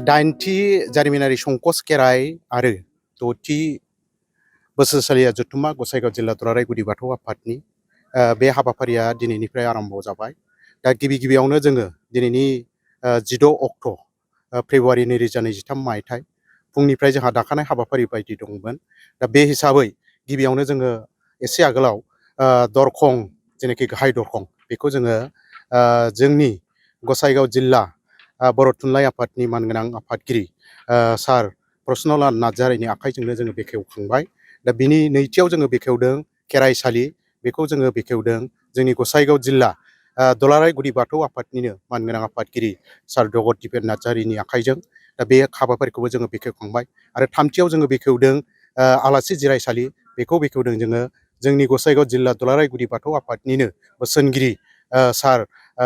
दाइनथि जारिमिनारि संकस खेराइ आरो द'थि बोसोरसालिया जथुम्मा गसाइगाव जिल्ला दुलाराय गुदि बाथौ आफादनि बे हाबाफारिया दिनैनिफ्राय आरम्भ जाबाय। दा गिबियावनो जोङो दिनैनि 16 अक्ट' फेब्रुवारि 2023 मायथाइ फुंनिफ्राय जोंहा दाखानाय हाबाफारि बायदि दंमोन। दा बे हिसाबै गिबियावनो जोङो एसे आगोलाव दरखं जेनाखि गाहाय दरखं बेखौ जोङो जोंनि गसाइगाव जिल्ला बर' थुनलाइ आफादनि मानगोनां आफादगिरि सार प्रसन्नलाल नार्जारिनि आखाइजोंनो जोङो बेखेवखांबाय। दा बिनि नैथियाव जोङो बेखेवदों खेराइसालि, बेखौ जोङो बेखेवदों जोंनि गसाइगाव जिल्ला दुलाराय गुदि बाथौ आफादनिनो मानगोनां आफादगिरि सार जगत दिपेन नार्जारिनि आखाइजों। दा बे हाबाफारिखौबो जोङो बेखेवखांबाय। आरो थामथियाव जोङो बेखेवदों आलासि जिरायसालि, बेखौ बेखेवदों जोङो जोंनि गसाइगाव जिल्ला दुलाराय गुदि बाथौ आफादनिनो बोसोनगिरि सार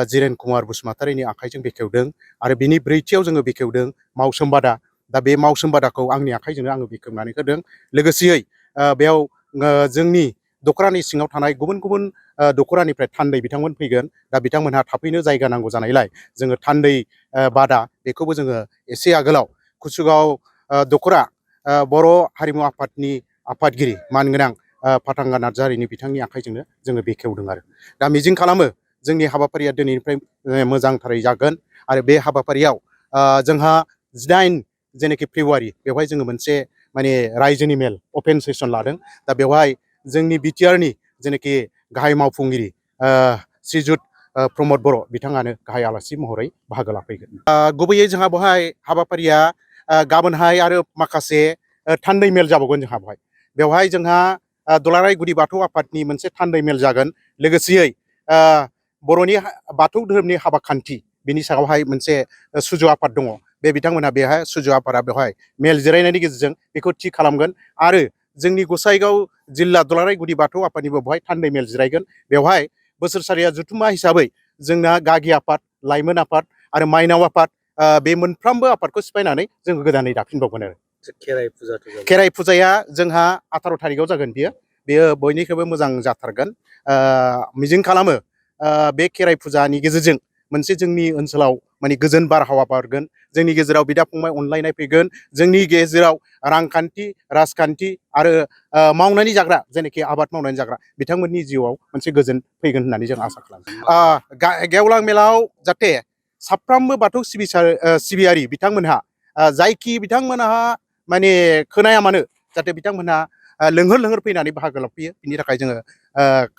जिरेन कुमार बसुमतारिनि आखाइजों बेखेवदों। आरो बिनि ब्रैथियाव जोङो बेखेवदों मावसोमबादा। दा बे मावसोमबादाखौ आंनि आखाइजोंनो आङो बेखेवनानै होदों। लोगोसेयै बेयाव जोंनि दख'रानि सिङाव थानाय गुबुन गुबुन दख'रानिफ्राय थान्दै बिथांमोन फैगोन। दा बिथांमोनहा थाबैनो जायगा नांगौ जानायलाय जोङो थान्दै बादा बेखौबो जोङो एसे आगोलाव कुसुगाव दख'रा बर' हारिमु आफादनि आफादगिरि मानगोनां फाथांगा नार्जारिनि बिथांनि आखाइजोंनो जोङो बेखेवदों। आरो दा मिजिं खालामो जोंनि हाबाफारिया दिनैनिफ्राय मोजांथारै जागोन। आरो बे हाबाफारियाव जोंहा 18 जेनाखि फेब्रुवारि बेवहाय जोङो मोनसे माने रायजोनि मेल अपेन सेसन लादों। दा बेवहाय जोंनि बिटिआरनि जेनाखि गाहाय मावफुंगिरि श्रीजुत प्रमद बर' बिथाङानो गाहाय आलासि महरै बाहागो लाफैगोन। गुबैयै जोंहा बेवहाय हाबाफारिया गाबोनहाय आरो माखासे थान्दै मेल जाबावगोन। बेवहाय जोंहा दुलाराय गुदि बाथौ आफादनि मोनसे थान्दै मेल जागोन। लोगोसेयै बर'नि बाथौ धोरोमनि हाबा खान्थि बिनि सायावहाय मोनसे सुजु आफाद दङ। बे बिथांमोनहा बेहाय सुजु आफादा बेवहाय मेल जिरायनायनि गेजेरजों बेखौ थि खालामगोन। आरो जोंनि गसाइगाव जिल्ला दुलाराय गुदि बाथौ आफादनिबो बेवहाय थान्दै मेल जिरायगोन। बेवहाय बोसोरसालिया जथुम्मा हिसाबै जोंना गागि आफाद, लाइमोन आफाद आरो माइनाव आफाद बे मोनफ्रोमबो आफादखौ सिफायनानै जोङो गोदानै दाफिनबावगोन। आरो खेराइ फुजाया जोंहा 18 थारिखआव जागोन। बेयो बयनिख्रुइबो मोजां जाथारगोन। मिजिं खालामो बे खेराइ फुजानि गेजेरजों मोनसे जोंनि ओनसोलाव माने गोजोन बारहावा बारगोन। जोंनि गेजेराव बिदा फंबाय अनलायनाय फैगोन। जोंनि गेजेराव रांखान्थि, राजखान्थि आरो मावनानै जाग्रा जेनाखि आबाद मावनानै जाग्रा बिथांमोननि जिउआव मोनसे गोजोन फैगोन होननानै जों आसा खालामो। गेवलां मेलाव जाहाथे साफ्रोमबो बाथौ सिबियारि बिथांमोनहा जायखि बिथांमोनहा माने खोनाया मानो जाहाथे बिथांमोनहा लोंहोर लोंहोर फैनानै बाहागो लाफैयो, बिनि थाखाय जोङो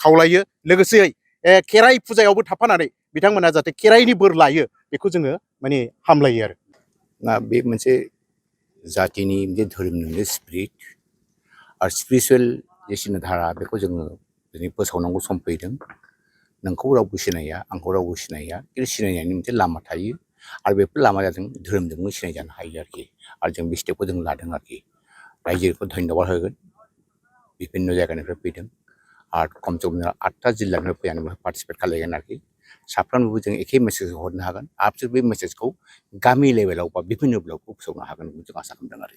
खावलायो। लोगोसेयै खेराइ फुजायावबो थाफानानै बिथांमोना जाहाथे खेराइनि बोर लायो बेखौ जोङो माने हामलायो। आरो बे मोनसे जातिनि मोनसे धोरोमनि स्पिरिट आरो स्पिरिचुवेल जे सिन्ताधारा बेखौ जोङो दिनै फोसावनांगौ सम फैदों। नोंखौ रावबो सिनाया, आंखौ रावबो सिनाया, खिन्थु सिनायनायनि मोनसे लामा थायो। आरो बेफोर लामाया जों धोरोमजोंबो सिनायजानो हायो आरोखि। आरो जों बे स्टेपखौ जों लादों आरोखि। रायजोखौ धन्यबाद होगोन, बिभिन्न जायगानिफ्राय फैदों। आरो खमसे खम 8टा जिल्लानिफ्राय फैनानै पार्टिसिपेट खालामगोन आरोखि। साफ्रोमबो जों एखे मेसेजखौ हरनो हागोन। आरो बे मेसेजखौ गामि लेभेलाव बा बिभिन्न ब्लकआव फोसावनो हागोन जों आसा खालामदों आरो।